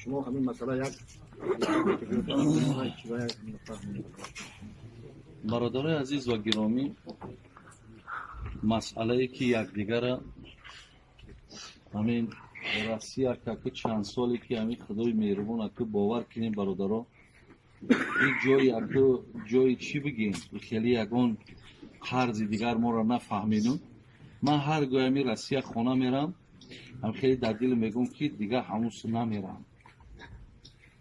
Шумо ҳамин масъала як бародарои азиз ва гиромӣ, масъалае ки якдигара ҳамин Россия каки чанд соле ки ҳамин худои меҳрубон аку бовар кунем бародаро, ин ҷои аку ҷои чӣ бигем, хеле ягон қарзи дигар моро нафаҳмеду. Ман ҳар гоҳ ҳамин Россия хона мерам, ҳам хеле дар дил мегӯм ки дигар ҳамун су намерам.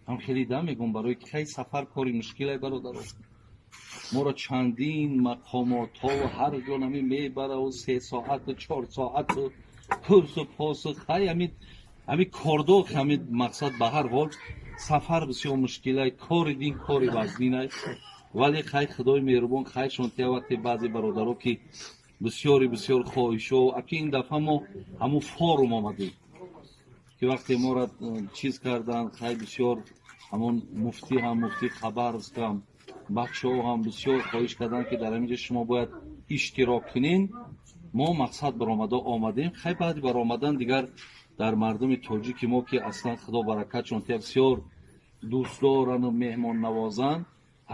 Ҳам хеле да мегӯм, барои ки хай сафар кори мушкилай бародаро. Моро чандин мақомотҳо ҳар ҷо нами мебараву 3 соату 4 соату пурсу посу хай ҳамин кордор ҳамин мақсад. Ба ҳар ҳол сафар бисёр мушкилай, кори дин кори вазнинай, вале хай худои меҳрубон хайршон тия. Вақте баъзе бародаро ки бисёри бисёр хоҳишҳо, аки ин дафъа мо ҳамун форум омадем ки вақте моро чиз карданд, хай бисёр ҳамон муфтӣ ҳам, муфтӣ Хабаровск ҳам, бачаҳо ҳам бисёр хоҳиш карданд ки дар ҳамин ҷо шумо бояд иштирок кунед. Мо мақсад баромада омадем. Хай баъди баромадан дигар дар мардуми тоҷики мо ки аслан худо баракатшон тия бисёр дӯстдорану меҳмоннавозанд,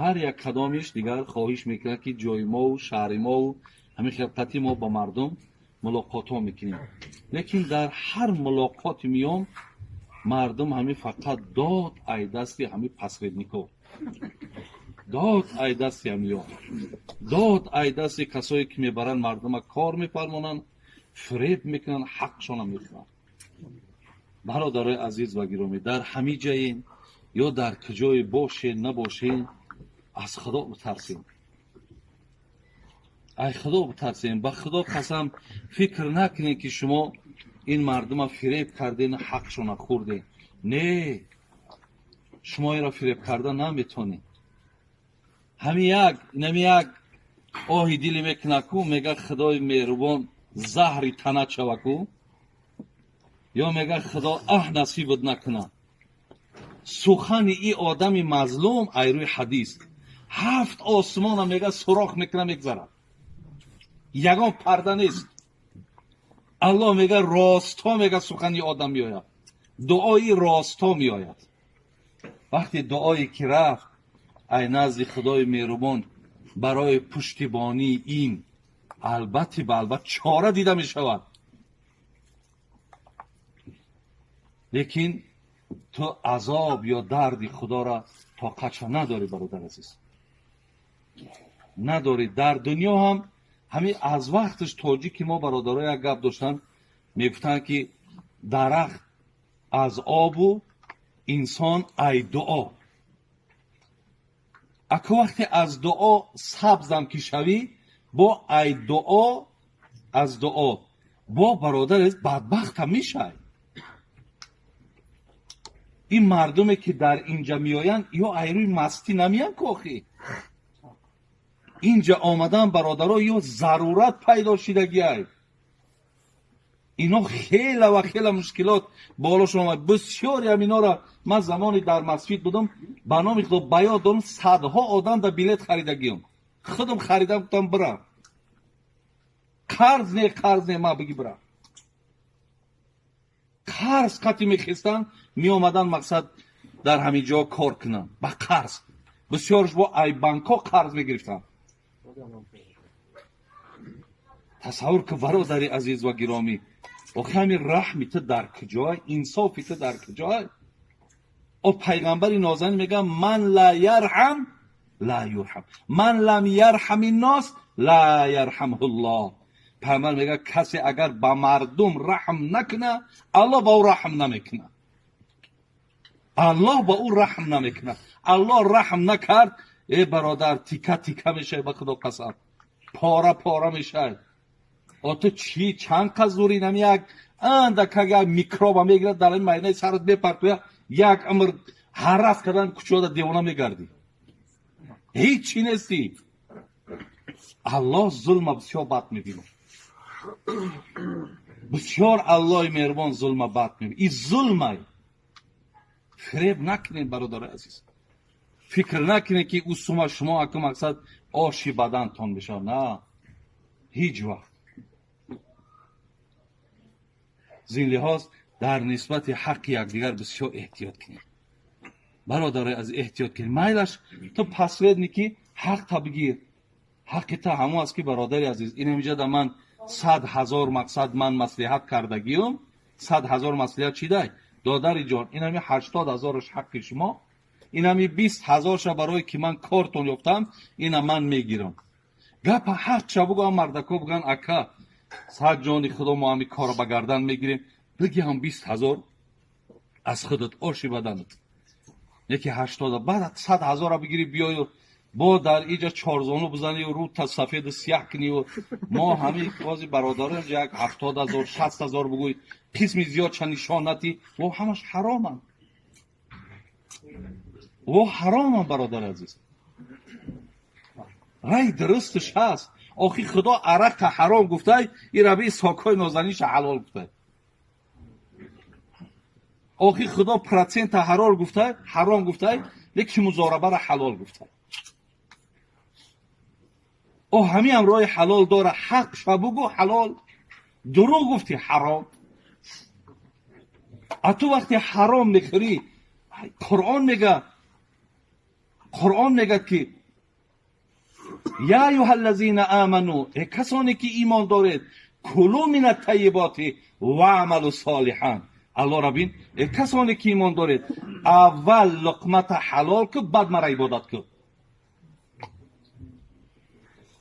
ҳар як кадомиш дигар хоҳиш мекунад ки ҷои мову шаҳри мову ҳамин хилқати мо ба мардум мулоқотҳо мекунем. Лекин дар ҳар мулоқоти миён мардум ҳамин фақат дод ай дасти ҳамин посредникҳо, дод ай дасти ҳамиё, дод ай дасти касое ки мебаранд мардума кор мефармонанд, фиреб мекунанд, ҳақшона мехӯранд. Бародарои азиз ва гиромӣ, дар ҳамин ҷаен ё дар куҷое бошед набошед, аз худо битарсем, ай худо битарсем. Ба худо қасам, фикр накунед ки шумо ин мардума фиреб карден, ҳақшона хӯрден. Не, шумо инро фиреб карда наметонед. Ҳамин як инами як оҳи дили мекунаку, мега худои меҳрубон заҳри тана чаваку, ё мега худо аҳ насибат накуна. Сухани и одами мазлум ай рӯи ҳадис 7 осмона мега сурох мекуна, мегзарад, ягон парда нест. Аллоҳ мега ростҳо мега сухани одам меояд, дуои ростҳо меояд. Вақте дуое ки рафт ай назди худои меҳрубон барои пуштибонии ин, албатта ба албатта чора дида мешавад. Лекин ту азоб ё дарди худоро тоқатша надорӣ, бародар азиз, надорӣ. Дар дунё ҳам ҳамин аз вақташ тоҷики мо бародаро як гап доштанд, мегуфтанд ки дарахт аз обу инсон ай дуо. Аку вақте аз дуо сабзам ки шавӣ, бо ай дуо, аз дуо бо бародар бадбахтам мешавӣ. Ин мардуме ки дар инҷа меоянд, ё ай рӯи мастӣ намеянд кохи. Инҷа омадан бародаро ё зарурат пайдо шидагиай. Ино хела ва хела мушкилот болошон омад. Бисёре ҳам инора ман замоне дар масҷид будам, ба номи худо ба ёд дорам, садҳо одам да билет харидагиам. Худам харидам, гуфтам бирам. Қарз не, қарз не, ман биги бирам. Қарз қати мехестанд, меомаданд мақсад дар ҳамин ҷо кор кунанд. Ба қарз. Бисёрш бо ай банкҳо қарз мегирифтанд. Тасаввур кун бародари азиз ва гиромӣ, охи ҳамин раҳми ту дар куҷой, инсофи ту дар куҷой? О пайғамбари нозанин мегӯяд ман ла ярҳам ла юрҳам, ман лам ярҳами нос ла ярҳамҳуллоҳ. Пайғамбар мегӯяд касе агар ба мардум раҳм накунад, Аллоҳ ба ӯ раҳм намекунад. Аллоҳ ба ӯ раҳм намекунад. Аллоҳ раҳм накард, э бародар, тика тика мешавӣ, ба худо қасам, пора пора мешавӣ. О ту чӣ чанд қаз зури нами як андак як микроба мегирад дар ин майнаи сарат мепартояд, як умр ҳарраф кардан кучода девона мегардӣ, ҳеҷ чӣ нестӣ. Аллоҳ зулма бисёр бад мебинад, бисёр Аллоҳи меҳрубон зулма бад мебинад. И зулмай фиреб накунед бародари азиз, фикр накунед ки ӯ сума шумо аку мақсад оши бадантон мешавад. На, ҳеҷ вақт. Зин лиҳоз Дар нисбати ҳаққи якдигар бисёр эҳтиёт кунем, бародарои аз, эҳтиёт кунем. Майлаш, ту посредник и, ҳақта бигир, ҳаққи та ҳамо аст, ки, бародари азиз, инамиҷа да ман 100 000 мақсад ман маслиҳат кардагиюм, 100 000 маслиҳат чидай, додари ҷон, инами 80 000-аш ҳаққи шумо, инами 20 000-ша барое ки ман кортон ёфтам, ина ман мегирам. Гапа ҳақша бугӯам, мардако буган: «Ака, сад ҷони худо, мо ҳами корро ба гардан мегирем», бигиҳам 20 000 аз худат, оши баданат, яки ҳаштода, баъд 100 000-а бигирӣ, биёю бо дар иҷа чорзону бизанию рӯта сафеду сияҳ кунию мо ҳами бози бародарон як 70 000, 60 000 бугӯй, қисми зиёдша нишон натӣ, во ҳамаш ҳароманд, во ҳароманд, бародари азиз. Рай дурусташ ҳаст. Охи худо арақа ҳаром гуфтай, ираби сокҳои нозаниша ҳалол гуфтай. Охи худо процента ҳарор гуфтай, ҳаром гуфтай, леки музорабара ҳалол гуфтай. О ҳамиам роҳи ҳалол дора. Ҳақ ша бугӯ, ҳалол, дурӯғ гуфтӣ, ҳаром. А ту вақте ҳаром мехӯрӣ, Қуръон мега, Қуръон мегӯяд, ки: «Я аюҳа ллазина аману», э касоне ки имон доред, «кулу мина ттайиботи ваъмалу солиҳан». Аллоҳ бин: э касоне ки имон доред, аввал луқмата ҳалол ку, баъд мара ибодат ку.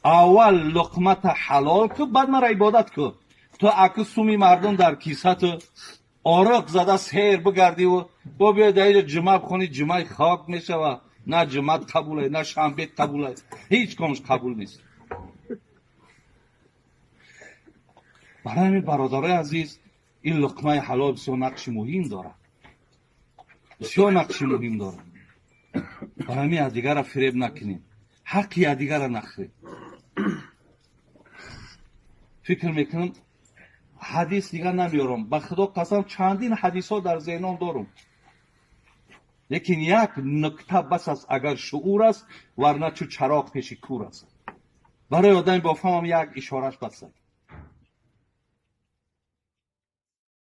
Аввал луқмата ҳалол ку, баъд мара ибодат ку. Ту аку суми мардум дар кисату ороқ зада сер бигардиву бо биёй дар иҷа ҷума бихонӣ, ҷумаи хок мешава. На ҷумат қабулай, на шанбет қабулай, ҳеҷ комш қабул нест. Барои ҳамин, бародарои азиз, ин луқмаи ҳалол бисёр нақши муҳим дорад, бисёр нақши муҳим дорад. Барои ҳамин якдигарра фиреб накунем, ҳаққи якдигарра нахӯрем. Фикр мекунам, ҳадис дигар намеёрам. Ба худо қасам, чандин ҳадисҳо дар зеҳнон дорум, лекин як нукта бас аст, агар шуур аст, варна чу чароғ пеши кур аст. Барои одами бофаҳмам як ишораш бас аст.